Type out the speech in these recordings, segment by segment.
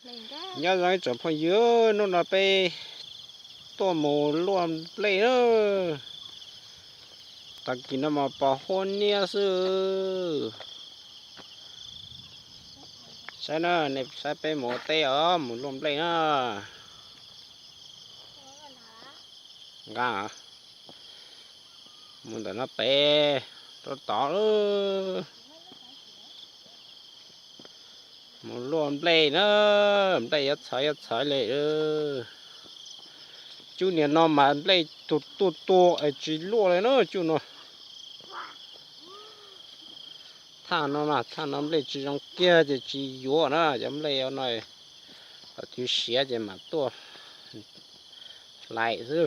Nyob zoo ib tsoom phooj ywg, hnub no peb tuaj mus luaj nplej na. Tag kis no mas pos huab niab xwb. Saib na, nej saib peb mus ua teb os, mus luaj nplej na. Nqa, mus ntawm no pem rau tod. Mus luaj nplej na, nplej yuav txhawv yuav txhawv li. Cub niag no mas nplej tuag tuag tuag es tsis luaj li na cub no. Thaj no mas thaj no nplej tsis zoo kiag ces tsis yuav na, cov nplej no kom twv siav ces mam tuaj hlais xwb.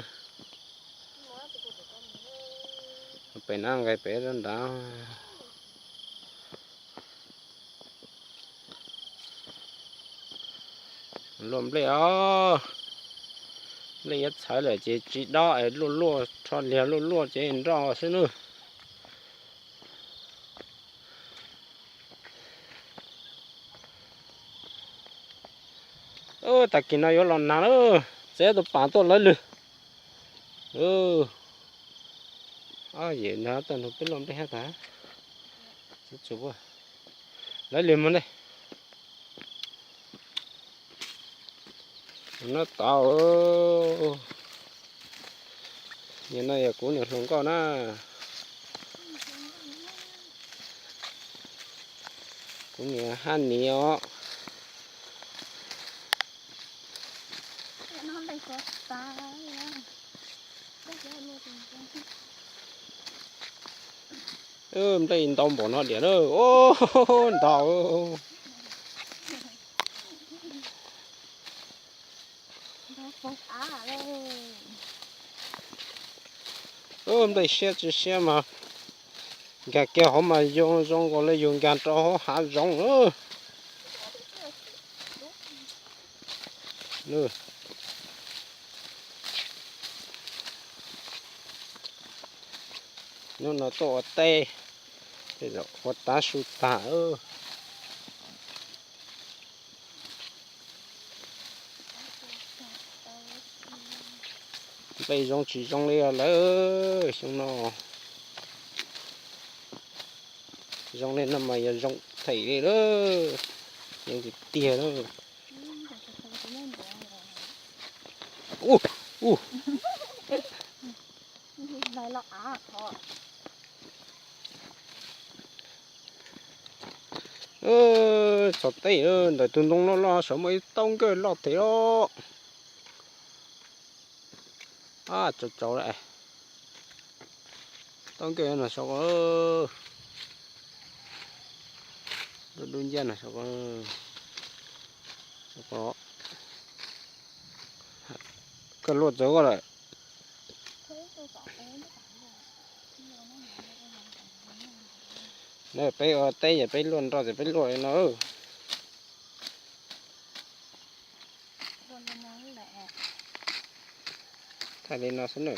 Pem no nqes pem rau nrad. Luaj nplej os, nplej yuav txhawv lawm ces tsis dob es luaj luaj rho liag luaj luaj ces nroj xwb nawb. Tag kis no yuav los nag lawm, txiav tus pam tuaj lawv lwg. Yem no tuaj nrog peb luaj nplej hab tas. Lawv lwg mus ntej. No tod, nim no yog kuv niam hluas nkauj na. Kuv niam hab niam os. Nplej ntau npaum no diam na, ntau. Nplej siab tsis siab mas nkag kiag hauv mas zoo zoo nkaus li yus nkag rau hauv hav zoov. Hnub no tuaj ua teb, ua tav su tag. Nplej zoo tsis zoo li lawm xyoo no. Zoo li no mas yog zoo them li lawm, zoo tiag tiag lawm. Ub, ub. Txog teb ntawm tus ntoo loj loj saum muaj ib taub nkawj loj tes os. Tsaus tsaus lawm. Taub nkawj no saum ko, dub dub nciab no saum ko. Koj luaj txawv koj lawm. Peb ua teb ces peb luaj nroj ces peb luaj li no. Thaij li no xwb na.